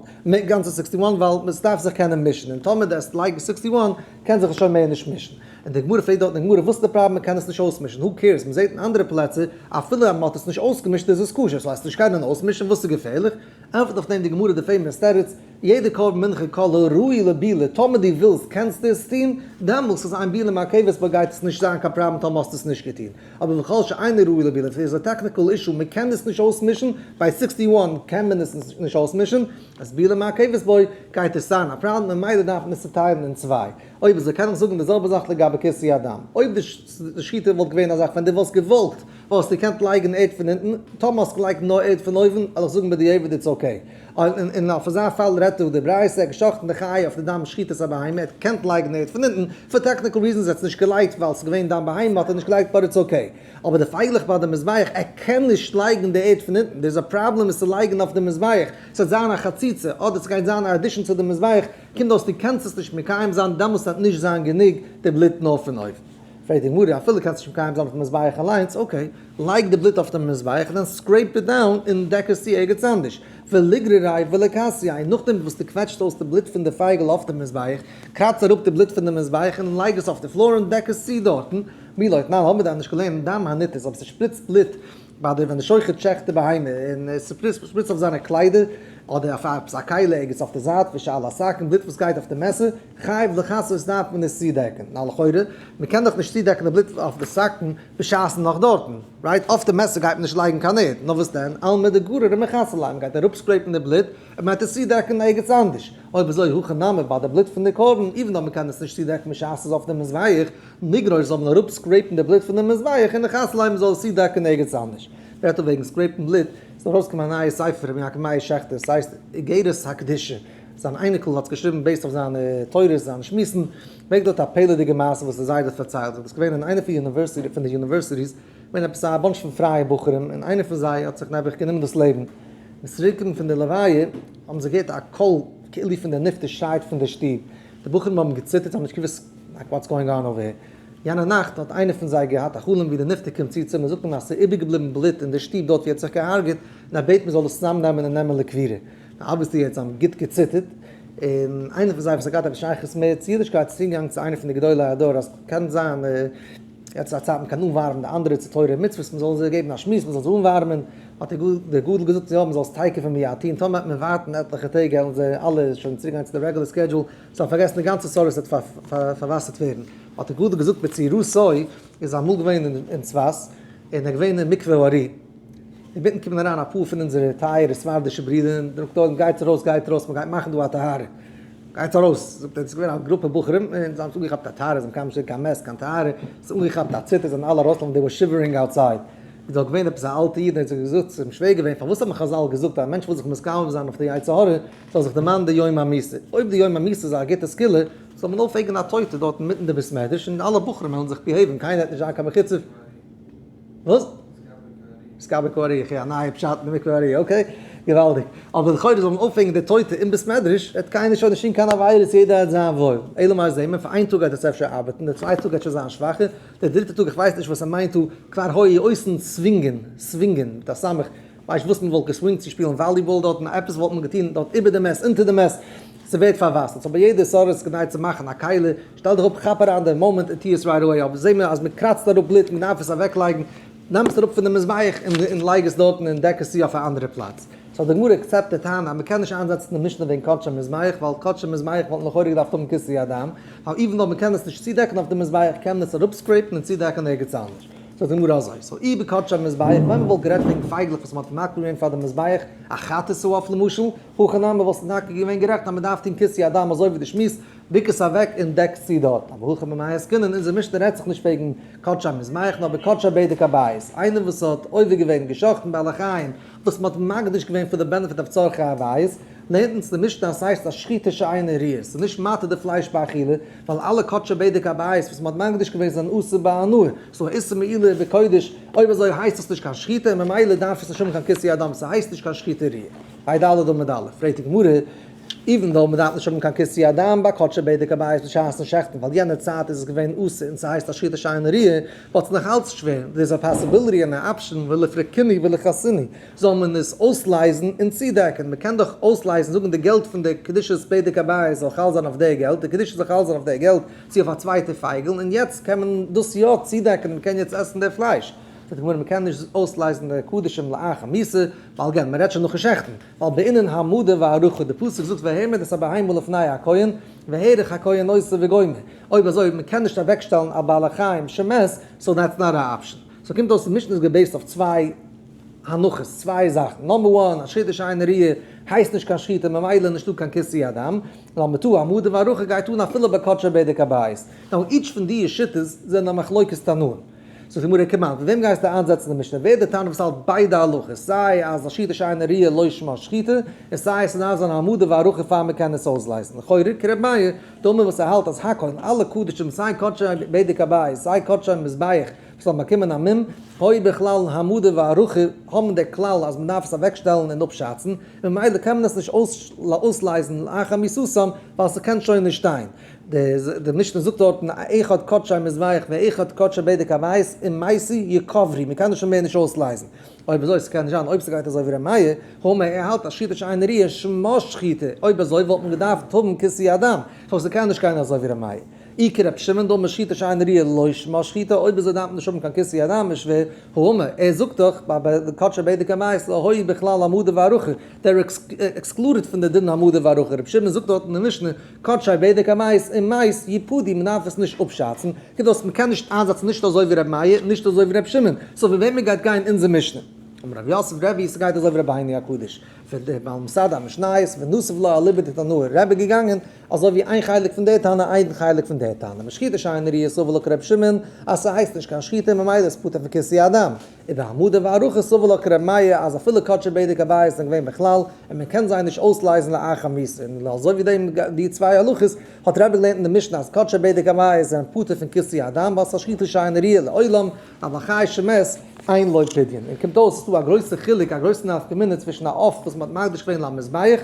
גאנצע 61 ווייל עס דארף זיך קענען מישן, און טאמער דו וועסט לייגן 61 קען זיך עס שוין מער נישט מישן. און די גמרא פרעגט דארט אין די גמרא וואס איז די פראבלעם מען קען עס נישט אויסמישן, who cares, מען זעט אין אנדערע פלעצער אפילו אז מען האט עס נישט אויסגעמישט איז עס כשר, so אז נישט קענען אויסמישן וואס איז געפערליך? ענטפערט אויף דעם די גמרא די famous תירוץ, יעדע קרבן מנחה כל הראוי לבילה, טאמער דו ווילסט קענסטו עס טון, דעמאלס איז אין בילה מעכבת בה גייט עס נישט זיין קיין פראבלעם טאמער האסטו עס נישט געטון, אבער וכל שאינו ראוי לבילה, איז א technical issue, מען קען עס נישט אויסמישן, ביי 61 קען מען עס נישט אויסמישן, אז בילה מעכבת בה גייט עס זיין א פראבלעם ממילא דארף מען עס צוטיילן אין צוויי. אויב אזוי קען איך זאגן די זעלבע זאך לגבי כיסוי הדם, אויב די שחיטה וואלט געווען א זאך ווען דו וואלסט געוואלט וואלסטו געקענט לייגן ערד פון אונטן, טאמער האסט געלייגט נאר ערד פון אויבן וועל איך זאגן בדיעבד it's okay. און אויף אזא פאל רעדט דא די ברייתא, ער האט געשחט'ן די חיה אויף די דם שחיטת הבהמה, ער האט געקענט לייגן ערד פון אונטן, פאר technical reasons ער האט עס נישט געלייגט ווייל עס איז געווען דם בהמה האט ער נישט געלייגט but it's okay. אבער די פייגלעך ביי די מזבח, ער קען נישט לייגן די ערד פון אונטן, דער איז א פראבלעם עס צו לייגן אויף די מזבח, ס'וועט זיין א חציצה, אדער ס'גייט זיין א addition צו די מזבח, קומט אויס דו קענסט עס נישט מקיים זיין, דעמאלס וועט נישט זיין גענוג די בלוט נאר פון אויבן. פרעגט די גמרא, אפילו קענסט נישט מקיים זיין אויפן מזבח אליינס, okay, לייג די בלוט אויף דעם מזבח, then scrape it down און דעק עס צו ערגעץ אנדערש, וליגרריה וליכסייה, נאכדעם וואס דו קוועטשסט אויס די בלוט פון די פייגל אויף דעם מזבח, קראץ אראפ די בלוט פון די מזבח און לייג עס אויף די floor און דעק עס צו דארטן, מי לא תנן, האבן מיר דאן נישט געלערנט דם הניתז, אויב ס'שפריצט בלוט ביי די ווען די שוחט שעכט די בהמה און עס שפריצט אויף זיינע קליידער אדער אויף עפעס א כלי ערגעץ אויף די זייט ושעל הסכין, בלוט וואס גייט אויף די מעסער, חייב לכסות דארף מען עס צודעקן, נא לכאורה, מען קען דאך נישט צודעקן די בלוט אויף די סכין בשעת'ן נאך דארטן, right? אויף די מעסער גייט מען נישט לייגן קיין ערד, נאר וואס דען, אלמא דגרר ומכסה ליה, מען גייט אראפ scrape ן די בלוט און מען וועט עס צודעקן ערגעץ אנדערש, אויב אזוי הכא נמי ביי די בלוט פון די קרבן, even though מען קען עס נישט צודעקן בשעת ס'איז אויף די מזבח, ניגרור זאל מען אראפ scrape ן די בלוט פון די מזבח און נכסה ליה מען זאל עס צודעקן ערגעץ אנדערש. רעדט ער וועגן scrape ן בלוט, איז ארויסגעקומען א נייע ספר רבי יעקב מאיר שעכטער, ס'הייסט איגרת הקדושה, זיין אייניקל האט עס געשריבן based אויף זיינע תורות זיינע שמועסן, ברענגט דארט א פלא'דיגע מעשה וואס די זיידע האט פארציילט, איז געווען אין איינע פון די universities, געווען עפעס א bunch פון פרייע בחורים, און איינער פון זיי האט זיך נעבעך גענומען דאס לעבן, און צוריקגעקומען פון די לוויה האבן זיי געהערט א קול כאילו פון דער נפטר שרייט פון דער שטוב, די בחורים האבן געציטערט, זיי האבן נישט געוואוסט like what's going on over here. יענע נאכט האט איינער פון זיי געהאט א חלום ווי דער נפטר קומט צו צו אים און זאגט אים אז ס'איז איבערגעבליבן בלוט אין דער שטוב דארט ווי ער האט זיך געהארגעט, און ער בעט מען זאל עס צוזאמנעמען און נעמען לקבורה. נו obviously האט זיי גוט געציטערט, און איינער פון זיי וואס האט געהאט עפעס שייכות מער צו אידישקייט איז צוגעגאנגען צו איינער פון די גדולי הדור אז קען זיין יעצט איז א צייט מען קען אנווארעמען די אנדערע צו תורה און מצוות, מען זאל זיי געבן א שמועס, מען זאל זיי אנווארעמען, האט דער גדול געזאגט יא מען זאל עס תיכף ומיד טון, טאמער וועט מען ווארטן עטליכע טעג וועלן זיי אלע שוין צוריק גיין צו די regular schedule, זיי האבן פארגעסן די גאנצע צרות וועט פארוואסערט ווערן, האט דער גדול געזאגט בצעירותו איז אמאל געווען אין צפת, און ער געווען אין מקווה הארי, אינמיטן קומען אריין אפאר פון אונזערע טייערע ספרדישע ברידער און זאגט דארט גייטס ארויס גייט ארויס מען גייט מאכן דא א טהרה, גייטס ארויס, זאגט ער עס איז געווען א גרופע בחורים און זיי האבן זיך אנגעכאפט א טהרה, זיי האבן קיינמאל נישט געזען קיין מת קיין טהרה, עס איז אנגעכאפט א ציטער זיי זענען אלע ארויס they were shivering outside, איז דארט געווען עפעס א אלטע איד און האט זיך געזאגט צום שווער געווען פארוואס האבן חזל געזאגט אז א מענטש וויל זיך מתגבר זיין אויף די יצר הרע זאל זיך דערמאנען די יום המיתה, אויב די יום המיתה איז א גוטע סגולה זאל מען אויפהענגען א טויטע דארט אינמיטן די בית מדרש און אלע בחורים וועלן זיך behave ן קיינער וועט נישט זיין קיין מחוצף. וואס? סקאבע קארי, איך הער א נייע פשט אין די מקווה ארי, okay, געוואלדיג. אבער לכאורה זאל מען אויפהענגען די טויטע אין בית מדרש, וועט קיינער שוין נישט טון קיין עבירות, יעדער וועט זיין וואויל. אלא מאי זעהן מיר, פאר איין טאג גייט עס אפשר ארבעטן, די צווייטע טאג גייט שוין זיין שוואכער, די דריטע טאג איך ווייס נישט וואס ער מיינט דא, כבר היו עושין סווינגען, סווינגען, מיט א סמך, ווייסט וואס מען וואלט געסווינגט צו שפילן volleyball דארטן, עפעס וואלט מען געטון דארט איבער די מת, אונטער די מת, ס'ווערט פארוואסערט, so ביי יעדע סארט איז כדאי צו מאכן א כלי, שטעל דיך אפ כאפ אריין די מאמענט און טוה עס right away, אבער זעה מיר אז מען קראצט אראפ בלוט, מען דארף עס אוועקלייגן, נעם עס אראפ פון די מזבח און לייג עס דארטן און דעק עס צו אויף א אנדערע פלאץ. so די גמרא accept די טענה אז מען קען נישט איינזעצן די משנה וועגן קדשי מזבח, ווייל קדשי מזבח וואלט לכאורה געדארפט האבן כיסוי הדם, ווייל even though מען קען עס נישט צודעקן אויף די מזבח קען מען עס אראפ scrape ן און צודעקן ערגעץ אנדערש. זאגט די גמרא אזוי, so אי בקדשי המזבח, ווען מען וואלט גערעדט וועגן פייגלעך וואס מען האט מקריב געווען פאר די מזבח, א חטאת העוף למשל, הכי נמי וואלסטו טאקע געווען גערעכט אז מען דארף טון כיסוי הדם אזוי ווי דו שמועסט, רוק עס אוועק און דעק צו דארט. אבער הכא במאי עסקינן, אונזער משנה רעדט זיך נישט וועגן קדשי המזבח נאר בקדשי בדק הבית, איינער וואס האט עובר געווען געשחט'ן בעלי חיים וואס מען האט מקדיש געווען פאר די benefit אויף צרכי הבית, לערנט אונז די משנה אז ס'הייסט א שחיטה שאינה ראויה, ס'איז נישט מתיר די פלייש באכילה, ווייל אלע קדשי בדק הבית וואס מ'האט מקדיש געווען זענען אסור בהנאה, so איסור מעילה בקודש, אויב אזוי הייסט עס נישט קיין שחיטה און ממילא דארף עס נישט האבן קיין כיסוי הדם, ס'הייסט נישט קיין שחיטה ראויה. פ"ד עמוד א', פרעגט די גמרא, even though מ'דארף נישט האבן קיין כיסוי הדם ביי קדשי בדק הבית בשעת'ן שעכטן ווייל יענע צייט איז עס געווען אסור און ס'הייסט א שחיטה שאינה ראויה, but ס'נאך אלץ שווער, there is a possibility און א option ולפרוקינהו ולכסינהו. זאל מען עס אויסלייזן און צודעקן, מען קען דאך אויסלייזן, זאגן די געלט פון די קדושת בדק הבית זאל חל זיין אויף די געלט, די קדושה זאל חל זיין אויף די געלט צו אויף א צווייטע פייגל, און יעצט קען מען דאס יא צודעקן און מען קען יעצט עסן די פלייש. זאגט די גמרא מען קען נישט אויסלייזן די קדשים לאחר מיתה, ווייל again, מען רעדט שוין נאכן שעכטן, ווייל בעינן העמדה והערכה, די פסוק זאגט והעמיד את הבהמה לפני הכהן, והעריך הכהן אותה וגומר, אויב אזוי מען קען נישט אוועקשטעלן א בעל החיים שמת, so that's not a option. so קומט אויס די משנה איז גע based אויף צוויי הנחות, צוויי זאכן, number one, א שחיטה שאינה ראויה הייסט נישט קיין שחיטה ממילא נישטא קיין כיסוי הדם, number two, העמדה והערכה גייט אן אפילו ביי קדשי בדק הבית. now each פון די שיטות זענען א מחלוקת תנאים. זאגט די גמרא כמאן, פון וועם גייסטו איינזעצן די משנה? ווער איז די תנא וואס האלט ביידע הלכות, סיי אז א שחיטה שאינה ראויה לא שמה שחיטה, און סיי אז ס'דארף זיין העמדה והערכה פאר מ'קען עס אויסלייזן? לכאורה כר' מאיר, דאמר וואס ער האלט אז הכל, אלע קדשים סיי קדשי בדק הבית סיי קדשי מזבח, וואס האבן באקומען א מום, היו בכלל העמדה והערכה, האבן דער כלל אז מען דארף עס אוועקשטעלן און אפשאצן, און ממילא קען מען עס נישט אויסלייזן לאחר מיתתם ווייל ס'קען שוין נישט שטיין. די משנה זאגט דארטן אחד קדשי מזבח ואחד קדשי בדק הבית אם מתו יקברו, מען קען עס שוין מער נישט אויסלייזן. אויב אזוי ס'קען נישט זיין אויב ס'גייט אזוי ווי ר' מאיר, האמר ער האלט אז שחיטה שאינה ראויה שמה שחיטה, אויב אזוי וואלט מען געדארפט האבן כיסוי הדם, so ס'קען נישט גיין אזוי ווי ר' מאיר. אי כר' שמעון דאמר שחיטה שאינה ראויה לא שמה שחיטה, אויב אזוי דארף מען נישט האבן קיין כיסוי הדם איז שווער, האמר, ער זאגט דאך ביי די קדשי בדק הבית לא היו בכלל העמדה והערכה, they're excluded פון די דין העמדה והערכה, ר' שמעון זאגט דארט אין די משנה, קדשי בדק הבית אם מת יפדו, מען דארף עס נישט אפשאצן, קומט אויס מען קען נישט איינזעצן נישט אזוי ווי ר' מאיר נישט אזוי ווי ר' שמעון, so ווי וועמען גייט גיין אונזער משנה? אמר רב יוסף רבי ס'גייט אזוי ווי רבינו הקדוש, פון דער בעל מסדה המשניות ונוסף לה אליבא דתנאי רבי געגאנגען, אזוי ווי איין חלק פון דער תנא איין חלק פון דער תנא, משחיטה שאינה ראויה סבר לה כר' שמעון אז ס'הייסט נישט קיין שחיטה ממילא איז פטור פון כיסוי הדם, ובהעמדה והערכה סבר לה כר' מאיר אז אפילו קדשי בדק הבית זענען געווען בכלל און מען קען זיי נישט אויסלייזן לאחר מיתה, און אזוי ווי דעם די צוויי הלכות האט רבי געלערנט אין די משנה אז קדשי בדק הבית זענען פטור פון כיסוי הדם ווייל ס'איז א שחיטה שאינה ראויה לעולם, אבל חי שמת אין לו פדיון, און קומט אויס ס'איז דא א גרויסע חילוק א גרויסע נפקא מינה צווישן א עוף וואס מ'האט מקדיש געווען למזבח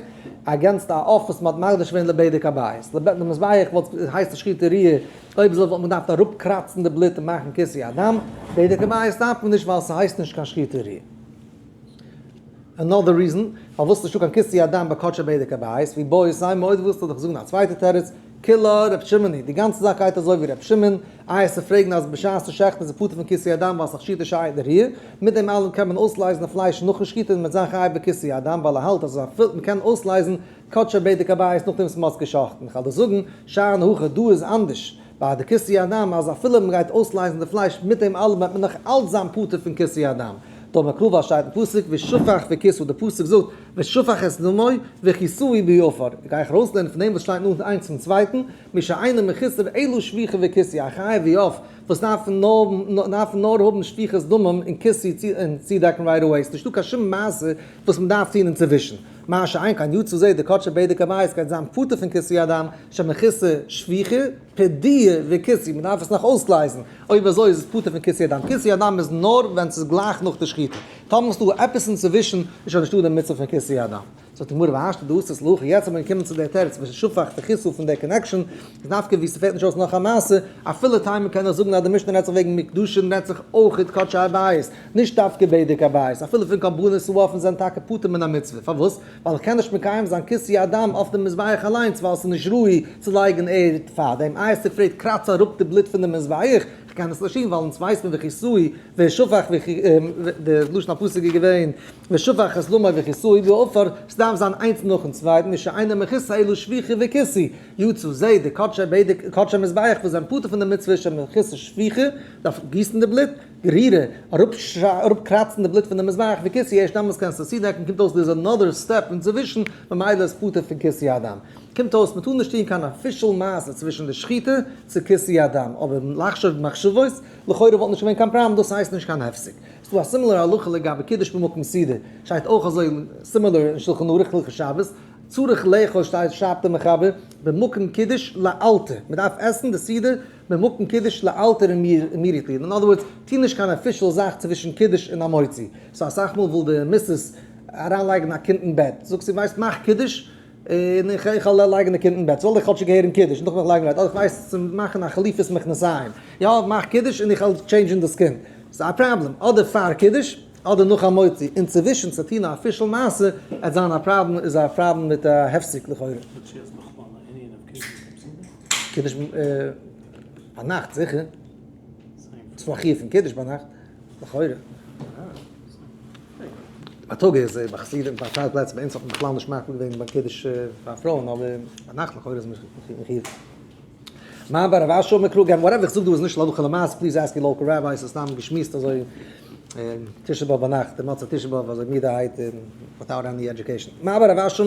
against א עוף וואס מ'האט מקדיש געווען לבדק הבית, למזבח וואלט הייסט א שחיטה ראויה אויב אזוי וואלט מען געדארפט אראפקראצן די בלוט און מאכן כיסוי הדם, בדק הבית דארף מען נישט ווייל ס'הייסט נישט קיין שחיטה ראויה. Another reason פארוואס נישטא קיין כיסוי הדם ביי קדשי בדק הבית, ואיבעית אימא אויב ווילסטו דיך זאגן א צווייטע תירוץ, כולה ר' שמעון היא, די גאנצע זאך גייט אזוי ווי ר' שמעון, איי עס צו פרעגן אז בשעת די שעכטן איז ער פטור פון כיסוי הדם ווייל ס'איז א שחיטה שאינה ראויה, מיט דעם אלעם קען מען אויסלייזן די פלייש נאכן שחיטה און מיט זיין חייב בכיסוי הדם ווייל ער האלט אז אפילו מ'קען אויסלייזן קדשי בדק הבית נאכדעם וואס מ'האט עס געשחט'ן, כ'וועל דיר זאגן, שאני הכא דא איז אנדערש ביי די כיסוי הדם אז אפילו מ'גייט אויסלייזן די פלייש מיט דעם אלעם וועט מען נאך אלץ זיין פטור פון כיסוי הדם. דאמר קרא ווייל שטייט אין פסוק ושפך וכסה די פסוק זאגט ושפך את דמו וכסהו בעפר, גיי איך ארויסלערנען פון דעם וואס שטייט נאנט איינס צום צווייטן, מי שאינו מחוסר אלא שפיכה וכיסוי, א חיה ווי עוף וואס דארפן נאר דארפן נאר האבן שפיכת דמים און כיסוי צו און צודעקן right away, ס'נישטא קיין שום מעשה וואס מ'דארף טון אינצווישן, מה שאין כן יצא זה דקדשי בדק הבית גייט זיין פטור פון כיסוי הדם שמכוסה שפיכה פדיה וכיסוי, מ'דארף עס נאך אויסלייזן, אויב אזוי איז עס פטור פון כיסוי הדם, כיסוי הדם איז נאר ווען ס'איז גלייך נאך די שחיטה, טאמער איז דא עפעס אינצווישן איז שוין נישטא די מצוה פון כיסוי הדם. זאגט די גמרא והשתא דאתית להכי, יעצט האט מען געקומען צו דער תירוץ ושפך וכסה פון דער connection, איז דווקא ווי ס'פעלט נישט אויס נאך א מעשה, אפילו תימא קען איך זאגן אז די משנה רעדט זיך וועגן מוקדשין רעדט זיך אויך קדשי הבית, נישט דווקא בדק הבית, אפילו פון קרבנות העופות זענען טאקע פטור מן המצוה, פארוואס? ווייל איך קען נישט מקיים זיין כיסוי הדם אויף דעם מזבח אליינס ווייל ס'איז נישט ראוי צו לייגן ערד פאר דעם, איי האסטו געפרעגט קראץ אראפ די בלוט פון דעם מזבח, איך קען עס נישט טון ווייל אונז ווייסט מען וכסהו ושפך די לשון הפסוק איז געווען ושפך את דמו וכסהו בעפר, ס'דארף זיין איינס נאכן צווייטן משאינו מכוסה אלא שפיכה וכיסוי, יצא זה דקדשי בדק קדשי מזבח וואס זענען פטור פון די מצוה שמכוסה שפיכה דארף גיסן די בלוט. גרירה, אראפקראצן די בלוט פון די מזבח, וכיסוי, ערשט דעמאלטס קענסטו עס צודעקן, קומט אויס דא איז another step אינצווישן, ממילא איז פטור פון כיסוי הדם. קומט אויס מ'טאר נישט טון קיין official מעשה צווישן די שחיטה צו כיסוי הדם, אבער לחשוב מחשבות, לכאורה וואלט נישט געווען קיין פראבלעם, דאס הייסט נישט קיין הפסק. ס'דא א similar הלכה לגבי קידוש במקום סעודה, שטייט אויך אזוי similar אין שלחן ערוך הלכות שבת, צריך לאכול שטייט שרייבט דער מחבר במקום קידוש לאלתר, מ'דארף עסן די סעודה במקום קידוש לאלתר immediately, in other words, טו נישט קיין official זאך צווישן קידוש און המוציא, so אסאך מאל וויל די missus אריינלייגן א קינד אין בעט, זאגט זי ווייסט מאך קידוש און איך וועל לייגן די קינד אין בעט, זאל איך כאטשיג הערן קידוש און נאכדעם לייגן אין בעט, אדער איך ווייס צו מאכן א חליפת מכנסיים, יא מאך קידוש און איך וועל change ן דאס קינד, ס'איז א פראבלעם, אדער פאר קידוש אדער נאך המוציא, אינצווישן צו טון א official מעשה עט זיין א פראבלעם, איז א פראבלעם מיט א הפסק לכאורה. קידוש ביינאכט זיכער, ס'איז דא א חיוב פון קידוש ביינאכט, לכאורה. בייטאג איז ביי חסידים ביי טייל פלעצער ביי אונז האט מען בכלל נישט מקפיד געווען ביי קידוש פאר פרויען אבער ביינאכט לכאורה איז מען מחיוב. מר בר רב אשי אמר קרא again whatever איך זאג דא איז נישט להלכה למעשה please ask your local rabbi ס'איז סתם געשמועסט אזוי תשעה באב ביינאכט די מוצאי תשעה באב אזוי מידערהייט און without any education. מר בר רב אשי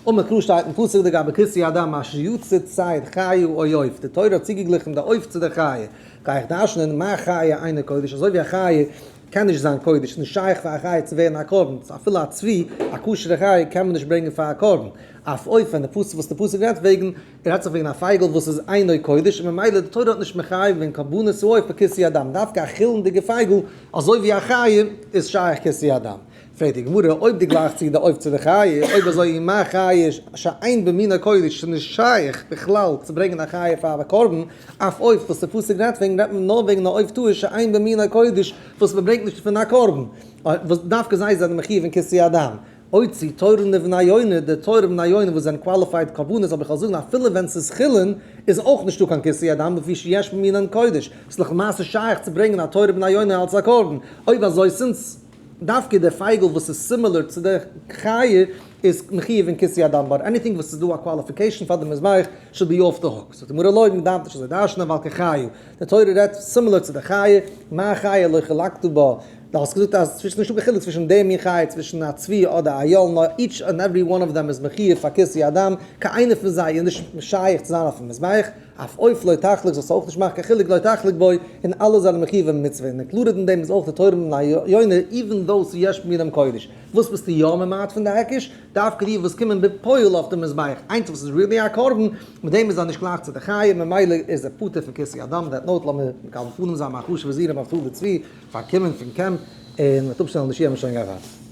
אמר קרא שטייט אין פסוק לגבי כיסוי הדם אשר יצא ציד חיה או עוף די תורה האט צוגעגליכן די עוף צו די חיה גיי איך דרש'נען מה חיה אינה קודש אזוי ווי א חיה קען נישט זיין קודש, נישט שייך פאר א חיה צו ווערן א קרבן, אפילו א צבי, א כשר'ע חיה, קען מען נישט ברענגען פאר א קרבן. אף עוף, ווען די פסוק וואס די פסוק רעדט וועגן, רעדט זיך וועגן א פייגל וואס איז אינו קודש, און ממילא די תורה האט נישט מחייב געווען קרבנות העוף בכיסוי הדם, דווקא א חולין'דיגע פייגל, אזוי ווי א חיה, איז שייך כיסוי הדם. פרעגט די גמרא, אויב דו גלייכסט צו די עוף צו די חיה, אויב אזוי ומה חיה שאין במינה קודש, ס'איז נישט שייך בכלל צו ברענגען א חיה פאר א קרבן, אף עוף וואס די פסוק רעדט וועגן רעדט מען נאר וועגן א עוף טהור שאין במינו קודש וואס מען ברענגט נישט פון א קרבן, וואס דווקא זיי זענען מחיוב אין כיסוי הדם. אוציא תורין לבני יונה, די תורים בני יונה וואס זענען qualified קרבנות אבער איך וועל זאגן אפילו ווען ס'איז חולין איז אויך נישטא קיין כיסוי הדם לפי שיש במינן קודש, ס'איז למעשה שייך צו ברענגען א תור בני יונה אלס א קרבן, אויב אזוי since דווקא די פייגל וואס איז similar צו די חיה איז מחיוב אין כיסוי הדם but anything וואס איז דא א qualification פאר די מזבח should be off the hook. זאגט די גמרא לא, מען דארף נישט אזוי דרש'נען ווייל כחיה, די תורה רעדט similar צו די חיה, מה חיה לא חילקת בה, דו האסט געזאגט אז ס'איז נישטא קיין חילוק צווישן די מין חיה צווישן א צבי אדער א איל נאר each and every one of them איז מחיוב פאר כיסוי הדם, קיין איינער פון זיי איז נישט שייך צו זיין אויפן מזבח. אף עוף לא תחלק זאלסטו אויך נישט מאכן קיין חילוק לא תחלק בו, און אלע זענען מחיוב אין מצוה, און included אין דעם איז אויך די תורין בני יונה, even though ס'איז יש במינם קודש. וואס ביסטו יא ממעט פון די היקש? דווקא די וואס קומען בפועל אויף די מזבח, איינס וואס איז really א קרבן, מיט דעם איז ער נישט גלייך צו די חיה, ממילא איז ער פטור פון כיסוי הדם. That note לאמיר מקבל פנים זיין מיין חשוב'ע זון ר' נפתלי צבי פאר קומען פון קעמפ און מיט אפשטעלן די שיעור האבן מיר שוין געהאט.